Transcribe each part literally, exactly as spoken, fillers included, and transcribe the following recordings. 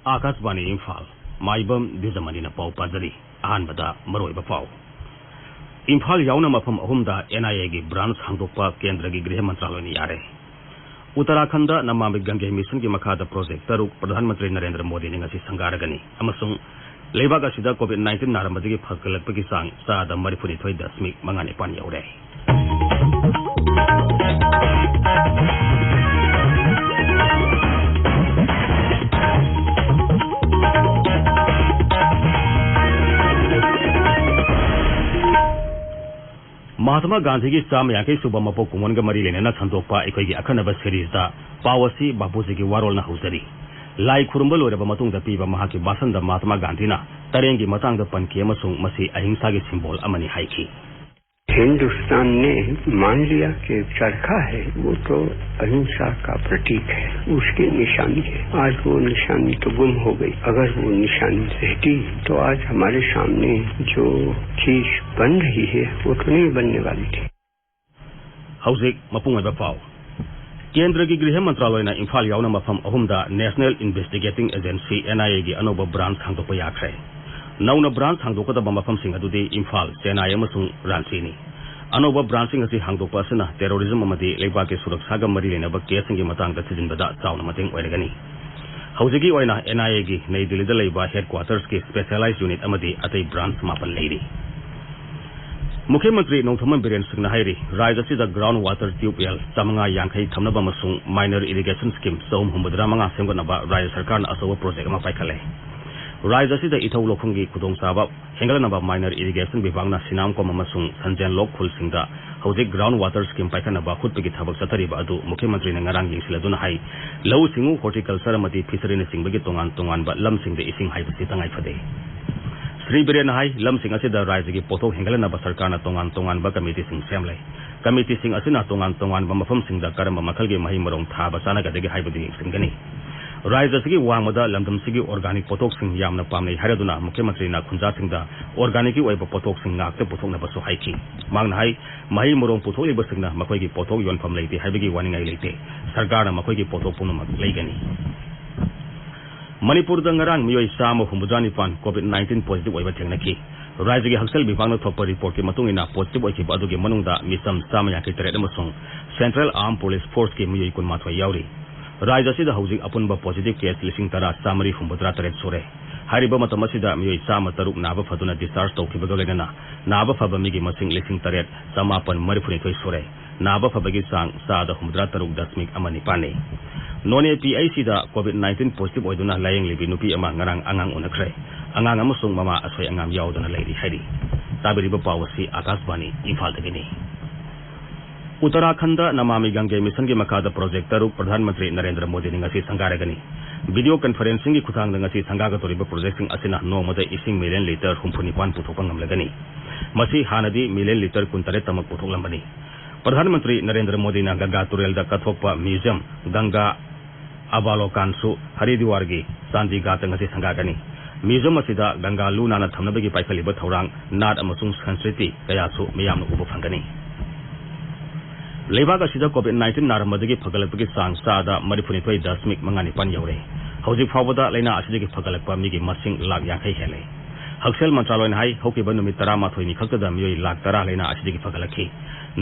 ꯑꯥꯀꯥꯁꯕꯥꯅꯤ ꯏꯝꯐꯥꯜ, ꯃꯥꯏꯕꯝ ꯕꯤꯖꯃꯅꯤꯅ ꯄꯥꯎ ꯄꯥꯖꯔꯤ꯫ ꯑꯍꯥꯟꯕꯗ ꯃꯔꯨꯑꯣꯏꯕ ꯄꯥꯎ꯫ ꯏꯝꯐꯥꯜ ꯌꯥꯎꯅ ꯃꯐꯝ ꯑꯍꯨꯝꯗ NIAꯒꯤ branch ꯍꯥꯡꯗꯣꯛꯄ ꯀꯦꯟꯗ꯭ꯔꯒꯤ ꯒ꯭ꯔꯤꯍ ꯃꯟꯇ꯭ꯔꯥꯂꯣꯏꯅ ꯌꯥꯔꯦ꯫ ꯎꯠꯇꯔꯥꯈꯟꯗ ꯅꯃꯥꯃꯤ ꯒꯪꯒꯦ ꯃꯤꯁꯟꯒꯤ ꯃꯈꯥꯗ project ꯇꯔꯨꯛ ꯄ꯭ꯔꯙꯥꯟ ꯃꯟꯇ꯭ꯔꯤ ꯅꯔꯦꯟꯗ꯭ꯔ ꯃꯣꯗꯤꯅ ꯉꯁꯤ ꯁꯪꯒꯥꯔꯒꯅꯤ ꯑꯃꯁꯨꯡ ꯂꯩꯕꯥꯛ ꯑꯁꯤꯗ COVID nineteen ꯅꯥꯔꯝꯕꯗꯒꯤ ꯐꯒꯠꯂꯛꯄꯒꯤ ꯆꯥꯡ ꯆꯥꯗ ꯃꯔꯤꯐꯨꯅꯤꯊꯣꯏ ꯗꯁꯃꯤꯛ ꯃꯉꯥ ꯅꯤꯄꯥꯟ ꯌꯧꯔꯦ꯫ ꯃꯍꯥꯇꯃꯥ ꯒꯥꯟꯙꯤꯒꯤ ꯆꯥꯝꯃ ꯌꯥꯡꯈꯩ ꯁꯨꯕ ꯃꯄꯣꯛ ꯀꯨꯝꯑꯣꯟꯒ ꯃꯔꯤ ꯂꯩꯅꯅ ꯁꯟꯗꯣꯛꯄ ꯑꯩꯈꯣꯏꯒꯤ ꯑꯈꯟꯅꯕ series ꯇ ꯄꯥꯎ ꯑꯁꯤ ꯕꯥꯄꯨꯖꯤꯒꯤ ꯋꯥꯔꯣꯜꯅ ꯍꯧꯖꯔꯤ꯫ ꯂꯥꯏ ꯈꯨꯔꯨꯝꯕ ꯂꯣꯏꯔꯕ ꯃꯇꯨꯡꯗ ꯄꯤꯕ ꯃꯍꯥꯛꯀꯤ ꯚꯥꯁꯟꯗ ꯃꯍꯥꯇꯃꯥ ꯒꯥꯟꯙꯤꯅ ꯇꯔꯦꯡꯒꯤ ꯃꯇꯥꯡꯗ ꯄꯟꯈꯤ ꯑꯃꯁꯨꯡ ꯃꯁꯤ ꯑꯍꯤꯡꯁꯥꯒꯤ symbol ꯑꯃꯅꯤ ꯍꯥꯏꯈꯤ꯫ हिंदुस्तान ने मान लिया कि चरखा है, वो तो अहिंसा का प्रतीक है, उसकी निशानी है। आज वो निशानी तो गुम हो गई। अगर वो निशानी रहती तो आज हमारे सामने जो चीज बन रही है, वो तो नहीं बनने वाली थी। ꯍꯧꯖꯤꯛ ꯃꯄꯨꯡ ꯑꯣꯏꯕ ꯄꯥꯎ꯫ ꯀꯦꯟꯗ꯭ꯔꯒꯤ ꯒ꯭ꯔꯤꯍ ꯃꯟꯇ꯭ꯔꯥꯂꯣꯏꯅ ꯏꯝꯐꯥꯜ ꯌꯥꯎꯅ ꯃꯐꯝ ꯑꯍꯨꯝꯗ National Investigating Agency, NIAꯒꯤ ꯑꯅꯧꯕ branch ꯍꯥꯡꯗꯣꯛꯄ ꯌꯥꯈ꯭ꯔꯦ꯫ ꯅꯧꯅ branch ꯍꯥꯡꯗꯣꯛꯀꯗꯕ ꯃꯐꯝꯁꯤꯡ ꯑꯗꯨꯗꯤ ꯏꯝꯐꯥꯜ, ꯆꯦꯟꯅꯥꯏ ꯑꯃꯁꯨꯡ ꯔꯥꯟꯆꯤꯅꯤ꯫ ꯑꯅꯧꯕ branchꯁꯤꯡ ꯑꯁꯤ ꯍꯥꯡꯗꯣꯛꯄ ꯑꯁꯤꯅ terrorism ꯑꯃꯗꯤ ꯂꯩꯕꯥꯛꯀꯤ ꯁꯨꯔꯛꯁꯥꯒ ꯃꯔꯤ ꯂꯩꯅꯕ caseꯁꯤꯡꯒꯤ ꯃꯇꯥꯡꯗ ꯊꯤꯖꯤꯟꯕꯗ ꯆꯥꯎꯅ ꯃꯇꯦꯡ ꯑꯣꯏꯔꯒꯅꯤ꯫ ꯍꯧꯖꯤꯛꯀꯤ ꯑꯣꯏꯅ NIAꯒꯤ ꯅꯩ ꯗꯤꯜꯂꯤꯗ ꯂꯩꯕ headquartersꯀꯤ specialized unit ꯑꯃꯗꯤ ꯑꯇꯩ branch ꯃꯥꯄꯟ ꯂꯩꯔꯤ꯫ ꯃꯨꯈ꯭ꯌ ꯃꯟꯇ꯭ꯔꯤ ꯅꯣꯡꯊꯣꯝꯕꯝ ꯕꯤꯔꯦꯟ ꯁꯤꯡꯅ ꯍꯥꯏꯔꯤ, ꯔꯥꯖ꯭ꯌ ꯑꯁꯤꯗ ground water tubewell ꯆꯥꯃꯉꯥ ꯌꯥꯡꯈꯩ ꯊꯝꯅꯕ ꯑꯃꯁꯨꯡ minor irrigation scheme ꯆꯍꯨꯝ ꯍꯨꯝꯐꯨꯇꯔꯥ ꯃꯉꯥ ꯁꯦꯝꯒꯠꯅꯕ ꯔꯥꯖ꯭ꯌ ꯁꯔꯀꯥꯔꯅ ꯑꯆꯧꯕ project ꯑꯃ ꯄꯥꯏꯈꯠꯂꯦ꯫ ꯔꯥꯖ꯭ꯌ ꯑꯁꯤꯗ ꯏꯊꯧ ꯂꯧꯐꯝꯒꯤ ꯈꯨꯗꯣꯡꯆꯥꯕ ꯍꯦꯟꯒꯠꯍꯟꯅꯕ minor irrigation ꯕꯤꯚꯥꯒꯅ ꯁꯤꯅꯥꯝꯀꯣꯝ ꯑꯃꯁꯨꯡ ꯁꯟꯖꯦꯟꯂꯣꯛ ꯈꯨꯜꯁꯤꯡꯗ ꯍꯧꯖꯤꯛ ground water scheme ꯄꯥꯏꯈꯠꯅꯕ ꯍꯨꯠꯄꯒꯤ ꯊꯕꯛ ꯆꯠꯊꯔꯤꯕ ꯑꯗꯨ ꯃꯨꯈ꯭ꯌ ꯃꯟꯇ꯭ꯔꯤꯅ ꯉꯔꯥꯡ ꯌꯦꯡꯁꯤꯜꯂꯗꯨꯅ ꯍꯥꯏ, ꯂꯧꯎ ꯁꯤꯡꯎ, horticulture ꯑꯃꯗꯤ fisheryꯅꯆꯤꯡꯕꯒꯤ ꯇꯣꯉꯥꯟ ꯇꯣꯉꯥꯟꯕ ꯂꯝꯁꯤꯡꯗ ꯏꯁꯤꯡ ꯍꯥꯏꯕꯁꯤ ꯇꯉꯥꯏ ꯐꯗꯦ꯫ ꯁ꯭ꯔꯤ ꯕꯤꯔꯦꯟꯅ ꯍꯥꯏ, ꯂꯝꯁꯤꯡ ꯑꯁꯤꯗ ꯔꯥꯖ꯭ꯌꯒꯤ ꯄꯣꯠꯊꯣꯛ ꯍꯦꯟꯒꯠꯍꯟꯅꯕ ꯁꯔꯀꯥꯔꯅ ꯇꯣꯉꯥꯟ ꯇꯣꯉꯥꯟꯕ committeeꯁꯤꯡ ꯁꯦꯝꯂꯦ꯫ Committeeꯁꯤꯡ ꯑꯁꯤꯅ ꯇꯣꯉꯥꯟ ꯇꯣꯉꯥꯟꯕ ꯃꯐꯝꯁꯤꯡꯗ ꯀꯔꯝꯕ ꯃꯈꯜꯒꯤ ꯃꯍꯩ ꯃꯔꯣꯡ ꯊꯥꯕ ꯆꯥꯅꯒꯗꯒꯦ ꯍꯥꯏꯕꯗꯨ ꯌꯦꯡꯁꯤꯟꯒꯅꯤ꯫ ꯔꯥꯖ꯭ꯌ ꯑꯁꯤꯒꯤ ꯋꯥꯡꯃꯗ ꯂꯝꯗꯝꯁꯤꯒꯤ organic ꯄꯣꯠꯊꯣꯛꯁꯤꯡ ꯌꯥꯝꯅ ꯄꯥꯝꯅꯩ ꯍꯥꯏꯔꯗꯨꯅ ꯃꯨꯈ꯭ꯌ ꯃꯟꯇ꯭ꯔꯤꯅ ꯈꯨꯟꯖꯥꯁꯤꯡꯗ organicꯀꯤ ꯑꯣꯏꯕ ꯄꯣꯠꯊꯣꯛꯁꯤꯡ ꯉꯥꯛꯇ ꯄꯨꯊꯣꯛꯅꯕꯁꯨ ꯍꯥꯏꯈꯤ꯫ ꯃꯍꯥꯛꯅ ꯍꯥꯏ, ꯃꯍꯩ ꯃꯔꯣꯡ ꯄꯨꯊꯣꯛꯂꯤꯕꯁꯤꯡꯅ ꯃꯈꯣꯏꯒꯤ ꯄꯣꯠꯊꯣꯛ ꯌꯣꯟꯐꯝ ꯂꯩꯇꯦ ꯍꯥꯏꯕꯒꯤ ꯋꯥꯅꯤꯡꯉꯥꯏ ꯂꯩꯇꯦ꯫ ꯁꯔꯀꯥꯔꯅ ꯃꯈꯣꯏꯒꯤ ꯄꯣꯠꯊꯣꯛ ꯄꯨꯝꯅꯃꯛ ꯂꯩꯒꯅꯤ꯫ ꯃꯅꯤꯄꯨꯔꯗ ꯉꯔꯥꯡ ꯃꯤꯑꯣꯏ ꯆꯥꯝꯃ ꯍꯨꯝꯐꯨꯇꯔꯥ ꯅꯤꯄꯥꯟ COVID nineteen positive ꯑꯣꯏꯕ ꯊꯦꯡꯅꯈꯤ꯫ ꯔꯥꯖ꯭ꯌꯒꯤ ꯍꯛꯁꯦꯜ ꯕꯤꯚꯥꯒꯅ ꯊꯣꯛꯄ ꯔꯤꯄꯣꯔꯠꯀꯤ ꯃꯇꯨꯡ ꯏꯟꯅ, positive ꯑꯣꯏꯈꯤꯕ ꯑꯗꯨꯒꯤ ꯃꯅꯨꯡꯗ ꯃꯤꯆꯝ ꯆꯥꯝꯃ ꯌꯥꯡꯈꯩ ꯇꯔꯦꯠ ꯑꯃꯁꯨꯡ Central Armed Police Forceꯀꯤ ꯃꯤꯑꯣꯏ ꯀꯨꯟꯃꯥꯊꯣꯏ ꯌꯥꯎꯔꯤ꯫ ꯔꯥꯖ꯭ꯌ ꯑꯁꯤꯗ ꯍꯧꯖꯤꯛ ꯑꯄꯨꯟꯕ positive case ꯂꯤꯁꯤꯡ ꯇꯔꯥ ꯆꯥꯃꯔꯤ ꯍꯨꯝꯐꯨꯇꯔꯥ ꯇꯔꯦꯠ ꯁꯨꯔꯦ꯫ ꯍꯥꯏꯔꯤꯕ ꯃꯇꯝ ꯑꯁꯤꯗ ꯃꯤꯑꯣꯏ ꯆꯥꯝꯃ ꯇꯔꯨꯛ ꯅꯥꯕ ꯐꯗꯨꯅ discharge ꯇꯧꯈꯤꯕꯒ ꯂꯣꯏꯅꯅ ꯅꯥꯕ ꯐꯕ ꯃꯤꯒꯤ ꯃꯁꯤꯡ ꯂꯤꯁꯤꯡ ꯇꯔꯦꯠ ꯆꯃꯥꯄꯟ ꯃꯔꯤꯐꯨꯅꯤꯊꯣꯏ ꯁꯨꯔꯦ꯫ ꯅꯥꯕ ꯐꯕꯒꯤ ꯆꯥꯡ ꯆꯥꯗ ꯍꯨꯝꯐꯨꯇꯔꯥ ꯇꯔꯨꯛ ꯗꯁꯃꯤꯛ ꯑꯃ ꯅꯤꯄꯥꯟꯅꯤ꯫ ꯅꯣꯅꯦ PHCꯗ COVID nineteen positive ꯑꯣꯏꯗꯨꯅ ꯂꯥꯌꯦꯡꯂꯤꯕꯤ ꯅꯨꯄꯤ ꯑꯃ ꯉꯔꯥꯡ ꯑꯉꯥꯡ ꯎꯅꯈ꯭ꯔꯦ꯫ ꯑꯉꯥꯡ ꯑꯃꯁꯨꯡ ꯃꯃꯥ ꯑꯁꯣꯏ ꯑꯉꯥꯝ ꯌꯥꯎꯗꯅ ꯂꯩꯔꯤ ꯍꯥꯏꯔꯤ꯫ ꯇꯥꯕꯤꯔꯤꯕ ꯄꯥꯎ ꯑꯁꯤ ꯑꯥꯀꯥꯁꯕꯥꯅꯤ ꯏꯝꯐꯥꯜꯗꯒꯤꯅꯤ꯫ ꯎꯠꯇꯔꯥꯈꯟꯗ ꯅꯃꯥꯃꯤ ꯒꯪꯒꯦ ꯃꯤꯁꯟꯒꯤ ꯃꯈꯥꯗ ꯄ꯭ꯔꯣꯖꯦꯛ ꯇꯔꯨꯛ ꯄ꯭ꯔꯙꯥꯟ ꯃꯟꯇ꯭ꯔꯤ ꯅꯔꯦꯟꯗ꯭ꯔ ꯃꯣꯗꯤꯅ ꯉꯁꯤ ꯁꯪꯒꯥꯔꯒꯅꯤ꯫ Video conferencingꯒꯤ ꯈꯨꯠꯊꯥꯡꯗ ꯉꯁꯤ ꯁꯪꯒꯥꯒꯗꯧꯔꯤꯕ ꯄ꯭ꯔꯣꯖꯦꯛꯁꯤꯡ ꯑꯁꯤꯅ ꯅꯣꯡꯃꯗ ꯏꯁꯤꯡ ꯃꯤꯂꯤꯌꯟ ꯂꯤꯇꯔ ꯍꯨꯝꯐꯨ ꯅꯤꯄꯥꯟ ꯄꯨꯊꯣꯛꯄ ꯉꯝꯂꯒꯅꯤ꯫ ꯃꯁꯤ ꯍꯥꯟꯅꯗꯤ ꯃꯤꯂꯤꯌꯟ ꯂꯤꯇꯔ ꯀꯨꯟꯇꯔꯦꯠꯇꯃꯛ ꯄꯨꯊꯣꯛꯂꯝꯕꯅꯤ꯫ ꯄ꯭ꯔꯙꯥꯟ ꯃꯟꯇ꯭ꯔꯤ ꯅꯔꯦꯟꯗ꯭ꯔ ꯃꯣꯗꯤꯅ ꯒꯪꯒꯥ ꯇꯨꯔꯦꯜꯗ ꯀꯠꯊꯣꯛꯄ ꯃ꯭ꯌꯨꯖꯤꯌꯝ ꯒꯪꯒꯥ ꯑꯕꯥꯂꯣꯀꯥꯟꯁꯨ ꯍꯔꯤꯗ꯭ꯋꯥꯔꯒꯤ ꯆꯥꯟꯗꯤꯒꯥꯠꯇ ꯉꯁꯤ ꯁꯪꯒꯥꯒꯅꯤ꯫ ꯃ꯭ꯌꯨꯖꯤꯌꯝ ꯑꯁꯤꯗ ꯒꯪꯒꯥ ꯂꯨ ꯅꯥꯟꯅ ꯊꯝꯅꯕꯒꯤ ꯄꯥꯏꯈꯠꯂꯤꯕ ꯊꯧꯔꯥꯡ, ꯅꯥꯠ ꯑꯃꯁꯨꯡ ꯁꯪꯁ꯭ꯀ꯭ꯔꯤꯇꯤ ꯀꯌꯥꯁꯨ ꯃꯤꯌꯥꯝꯅ ꯎꯕ ꯐꯪꯒꯅꯤ꯫ ꯂꯩꯕꯥꯛ ꯑꯁꯤꯗ COVID nineteen ꯅꯥꯔꯝꯕꯗꯒꯤ ꯐꯒꯠꯂꯛꯄꯒꯤ ꯆꯥꯡ ꯆꯥꯗ ꯃꯔꯤꯐꯨꯅꯤꯊꯣꯏ ꯗꯁꯃꯤꯛ ꯃꯉꯥ ꯅꯤꯄꯥꯟ ꯌꯧꯔꯦ꯫ ꯍꯧꯖꯤꯛ ꯐꯥꯎꯕꯗ ꯂꯥꯏꯅꯥ ꯑꯁꯤꯗꯒꯤ ꯐꯒꯠꯂꯛꯄ ꯃꯤꯒꯤ ꯃꯁꯤꯡ ꯂꯥꯈ ꯌꯥꯡꯈꯩ ꯍꯦꯜꯂꯦ꯫ ꯍꯛꯁꯦꯜ ꯃꯟꯇ꯭ꯔꯥꯂꯣꯏꯅ ꯍꯥꯏ, ꯍꯧꯈꯤꯕ ꯅꯨꯃꯤꯠ ꯇꯔꯥꯃꯥꯊꯣꯏꯅꯤ ꯈꯛꯇꯗ ꯃꯤꯑꯣꯏ ꯂꯥꯈ ꯇꯔꯥ ꯂꯥꯏꯅꯥ ꯑꯁꯤꯗꯒꯤ ꯐꯒꯠꯂꯛꯈꯤ꯫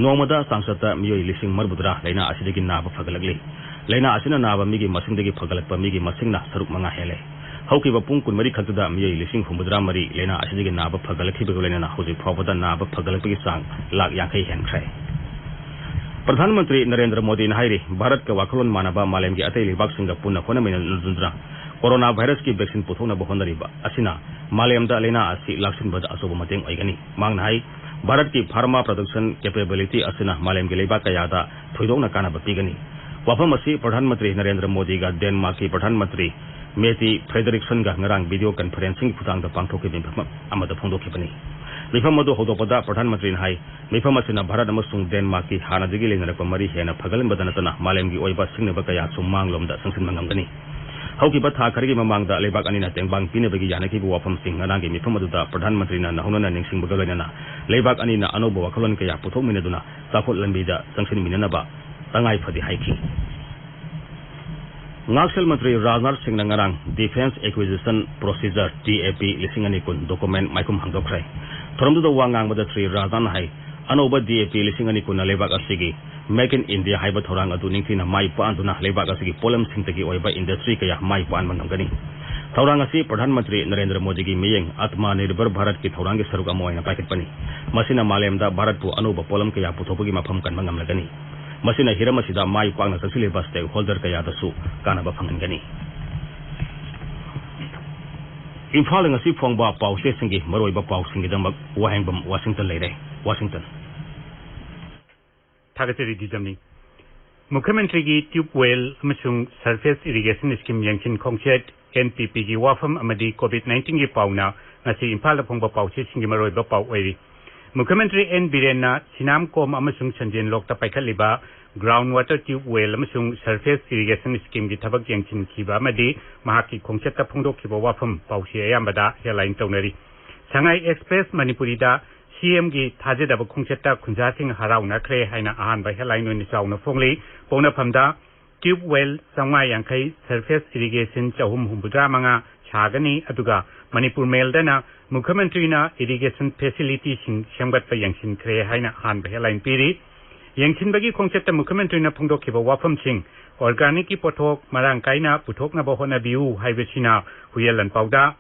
ꯅꯣꯡꯃꯗ ꯆꯥꯡꯆꯠꯇ ꯃꯤꯑꯣꯏ ꯂꯤꯁꯤꯡ ꯃꯔꯤꯐꯨꯇꯔꯥ ꯂꯥꯏꯅꯥ ꯑꯁꯤꯗꯒꯤ ꯅꯥꯕ ꯐꯒꯠꯂꯛꯂꯤ꯫ ꯂꯥꯏꯅꯥ ꯑꯁꯤꯅ ꯅꯥꯕ ꯃꯤꯒꯤ ꯃꯁꯤꯡꯗꯒꯤ ꯐꯒꯠꯂꯛꯄ ꯃꯤꯒꯤ ꯃꯁꯤꯡꯅ ꯁꯔꯨꯛ ꯃꯉꯥ ꯍꯦꯜꯂꯦ꯫ ꯍꯧꯈꯤꯕ ꯄꯨꯡ ꯀꯨꯟꯃꯔꯤ ꯈꯛꯇꯗ ꯃꯤꯑꯣꯏ ꯂꯤꯁꯤꯡ ꯍꯨꯝꯐꯨꯇꯔꯥ ꯃꯔꯤ ꯂꯥꯏꯅꯥ ꯑꯁꯤꯗꯒꯤ ꯅꯥꯕ ꯐꯒꯠꯂꯛꯈꯤꯕꯒ ꯂꯣꯏꯅꯅ ꯍꯧꯖꯤꯛ ꯐꯥꯎꯕꯗ ꯅꯥꯕ ꯐꯒꯠꯂꯛꯄꯒꯤ ꯆꯥꯡ ꯂꯥꯈ ꯌꯥꯡꯈꯩ ꯍꯦꯟꯈ꯭ꯔꯦ꯫ ꯄ꯭ꯔꯙꯥꯟ ꯃꯟꯇ꯭ꯔꯤ ꯅꯔꯦꯟꯗ꯭ꯔ ꯃꯣꯗꯤꯅ ꯍꯥꯏꯔꯤ, ꯚꯥꯔꯠꯀ ꯋꯥꯈꯜꯂꯣꯟ ꯃꯥꯟꯅꯕ ꯃꯥꯂꯦꯝꯒꯤ ꯑꯇꯩ ꯂꯩꯕꯥꯛꯁꯤꯡꯒ ꯄꯨꯟꯅ ꯍꯣꯠꯅꯃꯤꯟꯅꯗꯨꯅ corona virusꯀꯤ vaccine ꯄꯨꯊꯣꯛꯅꯕ ꯍꯣꯠꯅꯔꯤꯕ ꯑꯁꯤꯅ ꯃꯥꯂꯦꯝꯗ ꯂꯥꯏꯅꯥ ꯑꯁꯤ ꯂꯥꯛꯁꯤꯟꯕꯗ ꯑꯆꯧꯕ ꯃꯇꯦꯡ ꯑꯣꯏꯒꯅꯤ꯫ ꯃꯍꯥꯛꯅ ꯍꯥꯏ, ꯚꯥꯔꯠꯀꯤ pharma production capability ꯑꯁꯤꯅ ꯃꯥꯂꯦꯝꯒꯤ ꯂꯩꯕꯥꯛ ꯀꯌꯥꯗ ꯊꯣꯏꯗꯣꯛꯅ ꯀꯥꯟꯅꯕ ꯄꯤꯒꯅꯤ꯫ ꯋꯥꯐꯝ ꯑꯁꯤ ꯄ꯭ꯔꯙꯥꯟ ꯃꯟꯇ꯭ꯔꯤ ꯅꯔꯦꯟꯗ꯭ꯔ ꯃꯣꯗꯤꯒ ꯗꯦꯟꯃꯥꯔꯛꯀꯤ ꯄ꯭ꯔꯙꯥꯟ ꯃꯟꯇ꯭ꯔꯤ ꯃꯦꯇꯤ ꯐ꯭ꯔꯦꯗꯔꯤꯛꯁꯟꯒ ꯉꯔꯥꯡ video conferencingꯒꯤ ꯈꯨꯠꯊꯥꯡꯗ ꯄꯥꯡꯊꯣꯛꯈꯤꯕ ꯃꯤꯐꯝ ꯑꯃꯗ ꯐꯣꯡꯗꯣꯛꯈꯤꯕꯅꯤ꯫ ꯃꯤꯐꯝ ꯑꯗꯨ ꯍꯧꯗꯣꯛꯄꯗ ꯄ꯭ꯔꯙꯥꯟ ꯃꯟꯇ꯭ꯔꯤꯅ ꯍꯥꯏ, ꯃꯤꯐꯝ ꯑꯁꯤꯅ ꯚꯥꯔꯠ ꯑꯃꯁꯨꯡ ꯗꯦꯟꯃꯥꯔꯛꯀꯤ ꯍꯥꯟꯅꯗꯒꯤ ꯂꯩꯅꯔꯛꯄ ꯃꯔꯤ ꯍꯦꯟꯅ ꯐꯒꯠꯍꯟꯕꯗ ꯅꯠꯇꯅ ꯃꯥꯂꯦꯝꯒꯤ ꯑꯣꯏꯕ ꯁꯤꯡꯅꯕ ꯀꯌꯥꯁꯨ ꯃꯥꯡꯂꯣꯝꯗ ꯆꯪꯁꯤꯟꯕ ꯉꯝꯒꯅꯤ꯫ ꯍꯧꯈꯤꯕ ꯊꯥ ꯈꯔꯒꯤ ꯃꯃꯥꯡꯗ ꯂꯩꯕꯥꯛ ꯑꯅꯤꯅ ꯇꯦꯡꯕꯥꯡ ꯄꯤꯅꯕꯒꯤ ꯌꯥꯅꯈꯤꯕ ꯋꯥꯐꯝꯁꯤꯡ ꯉꯔꯥꯡꯒꯤ ꯃꯤꯐꯝ ꯑꯗꯨꯗ ꯄ꯭ꯔꯙꯥꯟ ꯃꯟꯇ꯭ꯔꯤꯅ ꯅꯧꯍꯧꯅꯅ ꯅꯤꯡꯁꯤꯡꯕꯒ ꯂꯣꯏꯅꯅ ꯂꯩꯕꯥꯛ ꯑꯅꯤꯅ ꯑꯅꯧꯕ ꯋꯥꯈꯜꯂꯣꯟ ꯀꯌꯥ ꯄꯨꯊꯣꯛꯃꯤꯟꯅꯗꯨꯅ ꯆꯥꯎꯈꯠ ꯂꯝꯕꯤꯗ ꯆꯪꯁꯤꯟꯃꯤꯟꯅꯅꯕ ꯇꯉꯥꯏ ꯐꯗꯦ ꯍꯥꯏꯈꯤ꯫ ꯉꯥꯛꯁꯦꯜ ꯃꯟꯇ꯭ꯔꯤ ꯔꯥꯖꯅꯥꯊ ꯁꯤꯡꯅ ꯉꯔꯥꯡ Defence Acquisition Procedure, D A P, ꯂꯤꯁꯤꯡ ꯑꯅꯤ ꯀꯨꯟ document ꯃꯥꯏꯈꯨꯝ ꯍꯥꯡꯗꯣꯛꯈ꯭ꯔꯦ꯫ ꯊꯧꯔꯝꯗꯨꯗ ꯋꯥ ꯉꯥꯡꯕꯗ ꯁ꯭ꯔꯤ ꯔꯥꯖꯅꯥꯊꯅ ꯍꯥꯏ, ꯑꯅꯧꯕ D A P ꯂꯤꯁꯤꯡ ꯑꯅꯤ ꯀꯨꯟꯅ ꯂꯩꯕꯥꯛ ꯑꯁꯤꯒꯤ Make in India ꯍꯥꯏꯕ ꯊꯧꯔꯥꯡ ꯑꯗꯨ ꯅꯤꯡꯊꯤꯅ ꯃꯥꯏ ꯄꯥꯛꯍꯟꯗꯨꯅ ꯂꯩꯕꯥꯛ ꯑꯁꯤꯒꯤ ꯄꯣꯠꯂꯝꯁꯤꯡꯗꯒꯤ ꯑꯣꯏꯕ industry ꯀꯌꯥ ꯃꯥꯏ ꯄꯥꯛꯍꯟꯕ ꯉꯝꯒꯅꯤ꯫ ꯊꯧꯔꯥꯡ ꯑꯁꯤ ꯄ꯭ꯔꯙꯥꯟ ꯃꯟꯇ꯭ꯔꯤ ꯅꯔꯦꯟꯗ꯭ꯔ ꯃꯣꯗꯤꯒꯤ ꯃꯤꯠꯌꯦꯡ Atmanirbhar Bharatꯀꯤ ꯊꯧꯔꯥꯡꯒꯤ ꯁꯔꯨꯛ ꯑꯃ ꯑꯣꯏꯅ ꯄꯥꯏꯈꯠꯄꯅꯤ꯫ ꯃꯁꯤꯅ ꯃꯥꯂꯦꯝꯗ ꯚꯥꯔꯠꯄꯨ ꯑꯅꯧꯕ ꯄꯣꯠꯂꯝ ꯀꯌꯥ ꯄꯨꯊꯣꯛꯄꯒꯤ ꯃꯐꯝ ꯀꯟꯕ ꯉꯝꯂꯒꯅꯤ꯫ ꯃꯁꯤꯅ ꯍꯤꯔꯝ ꯑꯁꯤꯗ ꯃꯥꯏ ꯄꯥꯛꯅ ꯆꯪꯁꯤꯜꯂꯤꯕ stakeholder ꯀꯌꯥꯗꯁꯨ ꯀꯥꯟꯅꯕ ꯐꯪꯍꯟꯒꯅꯤ꯫ ꯏꯝꯐꯥꯜꯗ ꯉꯁꯤ ꯐꯣꯡꯕ ꯄꯥꯎꯆꯦꯁꯤꯡꯒꯤ ꯃꯔꯨꯑꯣꯏꯕ ꯄꯥꯎꯁꯤꯡꯒꯤꯗꯃꯛ ꯋꯥꯍꯦꯡꯕꯝ ꯋꯥꯁꯤꯡꯇꯟ ꯂꯩꯔꯦ꯫ ꯋꯥꯁꯤꯡꯇꯟ꯫ ꯊꯥꯒꯠꯆꯔꯤ ꯗꯤꯖꯝꯅꯤ꯫ ꯃꯨꯈ꯭ꯌ ꯃꯟꯇ꯭ꯔꯤꯒꯤ tube well ꯑꯃꯁꯨꯡ surface irrigation scheme ꯌꯦꯡꯁꯤꯟ ꯈꯣꯡꯆꯠ, N P Pꯒꯤ ꯋꯥꯐꯝ ꯑꯃꯗꯤ COVID nineteenꯒꯤ ꯄꯥꯎꯅ ꯉꯁꯤ ꯏꯝꯐꯥꯜꯗ ꯐꯣꯡꯕ ꯄꯥꯎꯆꯦꯁꯤꯡꯒꯤ ꯃꯔꯨꯑꯣꯏꯕ ꯄꯥꯎ ꯑꯣꯏꯔꯤ꯫ ꯃꯨꯈ꯭ꯌ ꯃꯟꯇ꯭ꯔꯤ ꯑꯦꯟ ꯕꯤꯔꯦꯟꯅ ꯁꯤꯅꯥꯝꯀꯣꯝ ꯑꯃꯁꯨꯡ ꯁꯟꯖꯦꯟꯂꯣꯛꯇ ꯄꯥꯏꯈꯠꯂꯤꯕ ground water tube well ꯑꯃꯁꯨꯡ surface irrigation schemeꯒꯤ ꯊꯕꯛ ꯌꯦꯡꯁꯤꯟꯈꯤꯕ ꯑꯃꯗꯤ ꯃꯍꯥꯛꯀꯤ ꯈꯣꯡꯆꯠꯇ ꯐꯣꯡꯗꯣꯛꯈꯤꯕ ꯋꯥꯐꯝ ꯄꯥꯎꯆꯦ ꯑꯌꯥꯝꯕꯗ headline ꯇꯧꯅꯔꯤ꯫ ꯁꯉꯥꯏ Express ꯃꯅꯤꯄꯨꯔꯤꯗ C M ꯒꯤ ꯊꯥꯖꯗꯕ ꯈꯣꯡꯆꯠꯇ ꯈꯨꯟꯖꯥꯁꯤꯡ ꯍꯔꯥꯎꯅꯈ꯭ꯔꯦ ꯍꯥꯏꯅ ꯑꯍꯥꯟꯕ headline ꯑꯣꯏꯅ ꯆꯥꯎꯅ ꯐꯣꯡꯂꯤ꯫ ꯄꯣꯛꯅꯐꯝꯗ tube well ꯆꯥꯝꯃꯉꯥ ꯌꯥꯡꯈꯩ, surface irrigation ꯆꯍꯨꯝ ꯍꯨꯝꯐꯨꯇꯔꯥ ꯃꯉꯥ ꯁꯥꯒꯅꯤ꯫ ꯑꯗꯨꯒ ꯃꯅꯤꯄꯨꯔ ꯃꯦꯜꯗꯅ ꯃꯨꯈ꯭ꯌ ꯃꯟꯇ꯭ꯔꯤꯅ irrigation facilityꯁꯤꯡ ꯁꯦꯝꯒꯠꯄ ꯌꯦꯡꯁꯤꯟꯈ꯭ꯔꯦ ꯍꯥꯏꯅ ꯑꯍꯥꯟꯕ headline ꯄꯤꯔꯤ꯫ ꯌꯦꯡꯁꯤꯟꯕꯒꯤ ꯈꯣꯡꯆꯠꯇ ꯃꯨꯈ꯭ꯌ ꯃꯟꯇ꯭ꯔꯤꯅ ꯐꯣꯡꯗꯣꯛꯈꯤꯕ ꯋꯥꯐꯝꯁꯤꯡ, organicꯀꯤ ꯄꯣꯠꯊꯣꯛ ꯃꯔꯥꯡ ꯀꯥꯏꯅ ꯄꯨꯊꯣꯛꯅꯕ ꯍꯣꯠꯅꯕꯤꯌꯨ ꯍꯥꯏꯕꯁꯤꯅ ꯍꯨꯌꯦꯜ ꯂꯥꯟꯄꯥꯎꯗ,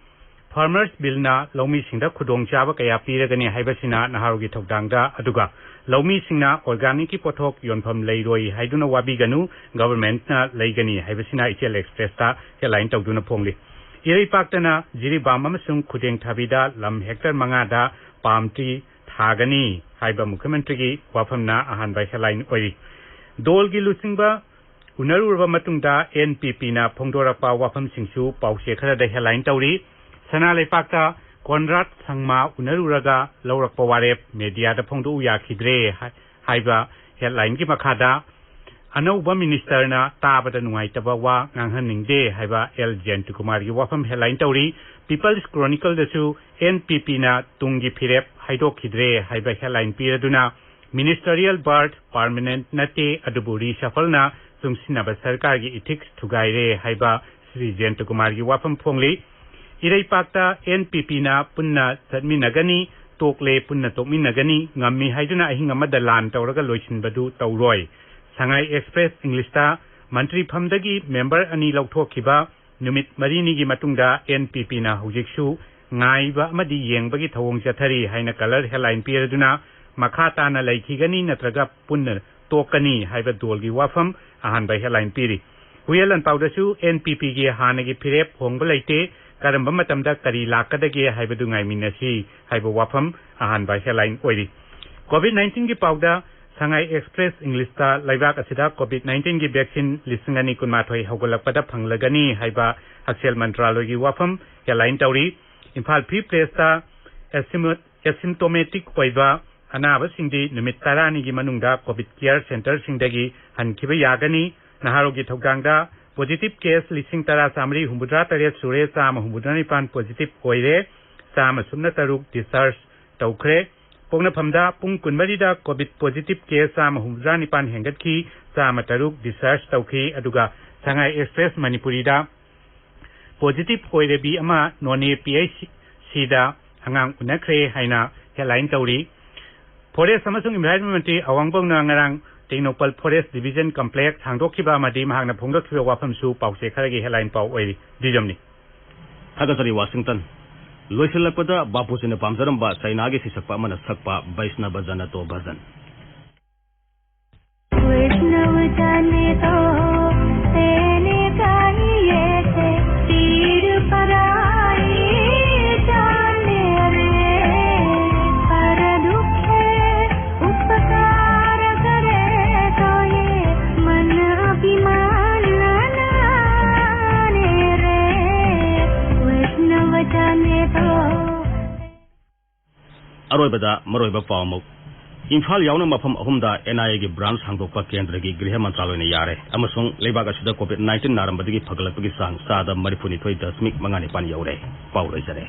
Farmers Billꯅ ꯂꯧꯃꯤꯁꯤꯡꯗ ꯈꯨꯗꯣꯡꯆꯥꯕ ꯀꯌꯥ ꯄꯤꯔꯒꯅꯤ ꯍꯥꯏꯕꯁꯤꯅ ꯅꯍꯥꯔꯣꯜꯒꯤ ꯊꯧꯗꯥꯡꯗ, ꯑꯗꯨꯒ ꯂꯧꯃꯤꯁꯤꯡꯅ organicꯀꯤ ꯄꯣꯠꯊꯣꯛ ꯌꯣꯟꯐꯝ ꯂꯩꯔꯣꯏ ꯍꯥꯏꯗꯨꯅ ꯋꯥꯕꯤꯒꯅꯨ, governmentꯅ ꯂꯩꯒꯅꯤ ꯍꯥꯏꯕꯁꯤꯅ ꯏꯆꯦꯜ Expressꯇ headline ꯇꯧꯗꯨꯅ ꯐꯣꯡꯂꯤ꯫ ꯏꯔꯩꯄꯥꯛꯇꯅ ꯖꯤꯔꯤꯕꯥꯝ ꯑꯃꯁꯨꯡ ꯈꯨꯗꯦꯡꯊꯥꯕꯤꯗ ꯂꯝ hectare ꯃꯉꯥꯗ palm tree ꯊꯥꯒꯅꯤ ꯍꯥꯏꯕ ꯃꯨꯈ꯭ꯌ ꯃꯟꯇ꯭ꯔꯤꯒꯤ ꯋꯥꯐꯝꯅ ꯑꯍꯥꯟꯕ headline ꯑꯣꯏꯔꯤ꯫ ꯗꯣꯜꯒꯤ ꯂꯨꯆꯤꯡꯕ ꯎꯅꯔꯨꯔꯕ ꯃꯇꯨꯡꯗ N P Pꯅ ꯐꯣꯡꯗꯣꯔꯛꯄ ꯋꯥꯐꯝꯁꯤꯡꯁꯨ ꯄꯥꯎꯆꯦ ꯈꯔꯗ headline ꯇꯧꯔꯤ꯫ ꯁꯅꯥ ꯂꯩꯄꯥꯛꯇ ꯀꯣꯟꯔꯥꯗ ꯁꯪꯃꯥ ꯎꯅꯔꯨꯔꯒ ꯂꯧꯔꯛꯄ ꯋꯥꯔꯦꯞ mediaꯗ ꯐꯣꯡꯗꯣꯛꯎ ꯌꯥꯈꯤꯗ꯭ꯔꯦ ꯍꯥꯏ-, ꯍꯥꯏꯕ headlineꯒꯤ ꯃꯈꯥꯗ, ꯑꯅꯧꯕ ministerꯅ ꯇꯥꯕꯗ ꯅꯨꯡꯉꯥꯏꯇꯕ ꯋꯥ ꯉꯥꯡꯍꯟꯅꯤꯡꯗꯦ ꯍꯥꯏꯕ ꯑꯦꯜ ꯖꯌꯟꯇꯀꯨꯃꯥꯔꯒꯤ ꯋꯥꯐꯝ headline ꯇꯧꯔꯤ꯫ People's Chronicleꯗꯁꯨ N P Pꯅ ꯇꯨꯡꯒꯤ ꯐꯤꯔꯦꯞ ꯍꯥꯏꯗꯣꯛꯈꯤꯗ꯭ꯔꯦ ꯍꯥꯏꯕ headline ꯄꯤꯔꯗꯨꯅ, ministerial berth permanent ꯅꯠꯇꯦ, ꯑꯗꯨꯕꯨ reshuffleꯅ ꯂꯨꯡꯁꯤꯟꯅꯕ ꯁꯔꯀꯥꯔꯒꯤ ethics ꯊꯨꯒꯥꯏꯔꯦ ꯍꯥꯏꯕ ꯁ꯭ꯔꯤ ꯖꯌꯟꯇ ꯀꯨꯃꯥꯔꯒꯤ ꯋꯥꯐꯝ ꯐꯣꯡꯂꯤ꯫ ꯏꯔꯩꯄꯥꯛꯇ ꯑꯦꯟ ꯄꯤ ꯄꯤꯅ ꯄꯨꯟꯅ ꯆꯠꯃꯤꯟꯅꯒꯅꯤ, ꯇꯣꯛꯂꯦ ꯄꯨꯟꯅ ꯇꯣꯛꯃꯤꯟꯅꯒꯅꯤ, ꯉꯝꯃꯤ ꯍꯥꯏꯗꯨꯅ ꯑꯍꯤꯡ ꯑꯃꯗ ꯂꯥꯟ ꯇꯧꯔꯒ ꯂꯣꯏꯁꯤꯟꯕꯗꯨ ꯇꯧꯔꯣꯏ꯫ ꯁꯉꯥꯏ ꯑꯦꯛꯁꯄ꯭ꯔꯦꯁ ꯏꯪꯂꯤꯁꯇ ꯃꯟꯇ꯭ꯔꯤ ꯐꯝꯗꯒꯤ ꯃꯦꯝꯕꯔ ꯑꯅꯤ ꯂꯧꯊꯣꯛꯈꯤꯕ ꯅꯨꯃꯤꯠ ꯃꯔꯤꯅꯤꯒꯤ ꯃꯇꯨꯡꯗ ꯑꯦꯟ ꯄꯤ ꯄꯤꯅ ꯍꯧꯖꯤꯛꯁꯨ ꯉꯥꯏꯕ ꯑꯃꯗꯤ ꯌꯦꯡꯕꯒꯤ ꯊꯧꯑꯣꯡ ꯆꯠꯊꯔꯤ ꯍꯥꯏꯅ colour headline ꯄꯤꯔꯗꯨꯅ ꯃꯈꯥ ꯇꯥꯅ ꯂꯩꯈꯤꯒꯅꯤ ꯅꯠꯇ꯭ꯔꯒ ꯄꯨꯟꯅ ꯇꯣꯛꯀꯅꯤ ꯍꯥꯏꯕ ꯗꯣꯜꯒꯤ ꯋꯥꯐꯝ ꯑꯍꯥꯟꯕ headline ꯄꯤꯔꯤ꯫ ꯍꯨꯏꯌꯦꯟ ꯂꯥꯟꯄꯥꯎꯗꯁꯨ ꯑꯦꯟ ꯄꯤ ꯄꯤꯒꯤ ꯍꯥꯟꯅꯒꯤ ꯐꯤꯔꯦꯞ ꯍꯣꯡꯕ ꯂꯩꯇꯦ, ꯀꯔꯝꯕ ꯃꯇꯝꯗ ꯀꯔꯤ ꯂꯥꯛꯀꯗꯒꯦ ꯍꯥꯏꯕꯗꯨ ꯉꯥꯏꯃꯤꯟꯅꯁꯤ ꯍꯥꯏꯕ ꯋꯥꯐꯝ ꯑꯍꯥꯟꯕ headline ꯑꯣꯏꯔꯤ꯫ ꯀꯣꯚꯤꯗ ꯅꯥꯏꯟꯇꯤꯟꯒꯤ ꯄꯥꯎꯗ ꯁꯉꯥꯏ ꯑꯦꯛꯁꯄ꯭ꯔꯦꯁ ꯏꯪꯂꯤꯁꯇ ꯂꯩꯕꯥꯛ ꯑꯁꯤꯗ ꯀꯣꯚꯤꯗ ꯅꯥꯏꯟꯇꯤꯟꯒꯤ vaccine ꯂꯤꯁꯤꯡ ꯑꯅꯤ ꯀꯨꯟꯃꯥꯊꯣꯏ ꯍꯧꯒꯠꯂꯛꯄꯗ ꯐꯪꯂꯒꯅꯤ ꯍꯥꯏꯕ ꯍꯛꯁꯦꯜ ꯃꯟꯇ꯭ꯔꯥꯂꯣꯏꯒꯤ ꯋꯥꯐꯝ headline ꯇꯧꯔꯤ꯫ ꯏꯝꯐꯥꯜ ꯐ꯭ꯔꯤ ꯄ꯭ꯔꯦꯁꯇ asymptomatic ꯑꯣꯏꯕ ꯑꯅꯥꯕꯁꯤꯡꯗꯤ ꯅꯨꯃꯤꯠ ꯇꯔꯥꯅꯤꯒꯤ ꯃꯅꯨꯡꯗ ꯀꯣꯚꯤꯗ ꯀꯦꯌꯔ ꯁꯦꯟꯇꯔꯁꯤꯡꯗꯒꯤ ꯍꯟꯈꯤꯕ ꯌꯥꯒꯅꯤ꯫ ꯅꯍꯥꯔꯣꯜꯒꯤ ꯊꯧꯗꯥꯡꯗ positive case ꯂꯤꯁꯤꯡ ꯇꯔꯥ ꯆꯥꯃꯔꯤ ꯍꯨꯝꯐꯨꯇꯔꯥ ꯇꯔꯦꯠ ꯁꯨꯔꯦ, ꯆꯥꯝꯃ ꯍꯨꯝꯐꯨꯇꯔꯥ ꯅꯤꯄꯥꯟ positive ꯑꯣꯏꯔꯦ, ꯆꯥꯝꯃ ꯁꯨꯞꯅ ꯇꯔꯨꯛ discharge ꯇꯧꯈ꯭ꯔꯦ꯫ ꯄꯣꯛꯅꯐꯝꯗ ꯄꯨꯡ ꯀꯨꯟꯃꯔꯤꯗ ꯀꯣꯚꯤꯗ positive case ꯆꯥꯝꯃ ꯍꯨꯝꯐꯨꯇꯔꯥ ꯅꯤꯄꯥꯟ ꯍꯦꯟꯒꯠꯈꯤ, ꯆꯥꯝꯃ ꯇꯔꯨꯛ discharge ꯇꯧꯈꯤ꯫ ꯑꯗꯨꯒ ꯁꯉꯥꯏ ꯑꯦꯛꯁꯄ꯭ꯔꯦꯁ ꯃꯅꯤꯄꯨꯔꯤꯗ positive ꯑꯣꯏꯔꯕꯤ ꯑꯃ ꯅꯣꯅꯦ ꯄꯤ ꯑꯩꯆ ꯁꯤꯗ ꯑꯉꯥꯡ ꯎꯅꯈ꯭ꯔꯦ ꯍꯥꯏꯅ headline ꯇꯧꯔꯤ꯫ ꯐꯣꯔꯦꯁ ꯑꯃꯁꯨꯡ ꯏꯟꯚꯥꯏꯔꯣꯟꯃꯦꯟ ꯃꯟꯇ꯭ꯔꯤ ꯑꯋꯥꯡꯕꯧꯅ ꯉꯔꯥꯡ ꯇꯦꯡꯅꯧꯄꯜ ꯐꯣꯔꯦꯁ ꯗꯤꯚꯤꯖꯟ ꯀꯝꯄ꯭ꯂꯦꯛꯁ ꯍꯥꯡꯗꯣꯛꯈꯤꯕ ꯑꯃꯗꯤ ꯃꯍꯥꯛꯅ ꯐꯣꯡꯗꯣꯛꯈꯤꯕ ꯋꯥꯐꯝꯁꯨ ꯄꯥꯎꯆꯦ ꯈꯔꯒꯤ headline ꯄꯥꯎ ꯑꯣꯏꯔꯤ꯫ ꯗꯤꯖꯝꯅꯤ꯫ ꯊꯥꯒꯠꯆꯔꯤ ꯋꯥꯁꯤꯡꯇꯟ꯫ ꯂꯣꯏꯁꯤꯜꯂꯛꯄꯗ ꯕꯥꯄꯨꯖꯤꯅ ꯄꯥꯝꯖꯔꯝꯕ ꯆꯩꯅꯥꯒꯤ ꯁꯩꯁꯛꯄ ꯑꯃꯅ ꯁꯛꯄ ꯕꯩꯁꯅꯕ ꯖꯅꯇꯣ ꯚꯖꯟ꯫ वैष्णव जन तो तेने गाइए थे पीर पराई जाने रे, पर दुखे उपकार करे तो ये मन अभिमान आने रे। वैष्णव जन तो ꯑꯔꯣꯏꯕꯗ ꯃꯔꯨꯑꯣꯏꯕ ꯄꯥꯎ ꯑꯃꯨꯛ꯫ ꯏꯝꯐꯥꯜ ꯌꯥꯎꯅ ꯃꯐꯝ ꯑꯍꯨꯝꯗ ꯑꯦꯟ ꯑꯥꯏ ꯑꯦꯒꯤ ꯕ꯭ꯔꯥꯟꯆ ꯍꯥꯡꯗꯣꯛꯄ ꯀꯦꯟꯗ꯭ꯔꯒꯤ ꯒ꯭ꯔꯤꯍ ꯃꯟꯇ꯭ꯔꯥꯂꯣꯏꯅ ꯌꯥꯔꯦ ꯑꯃꯁꯨꯡ ꯂꯩꯕꯥꯛ ꯑꯁꯤꯗ ꯀꯣꯚꯤꯗ ꯅꯥꯏꯟꯇꯤꯟ ꯅꯥꯔꯝꯕꯗꯒꯤ ꯐꯒꯠꯂꯛꯄꯒꯤ ꯆꯥꯡ ꯆꯥꯗ ꯃꯔꯤꯐꯨꯅꯤꯊꯣꯏ ꯗꯁꯃꯤꯛ ꯃꯉꯥ ꯅꯤꯄꯥꯟ ꯌꯧꯔꯦ꯫ ꯄꯥꯎ ꯂꯣꯏꯖꯔꯦ꯫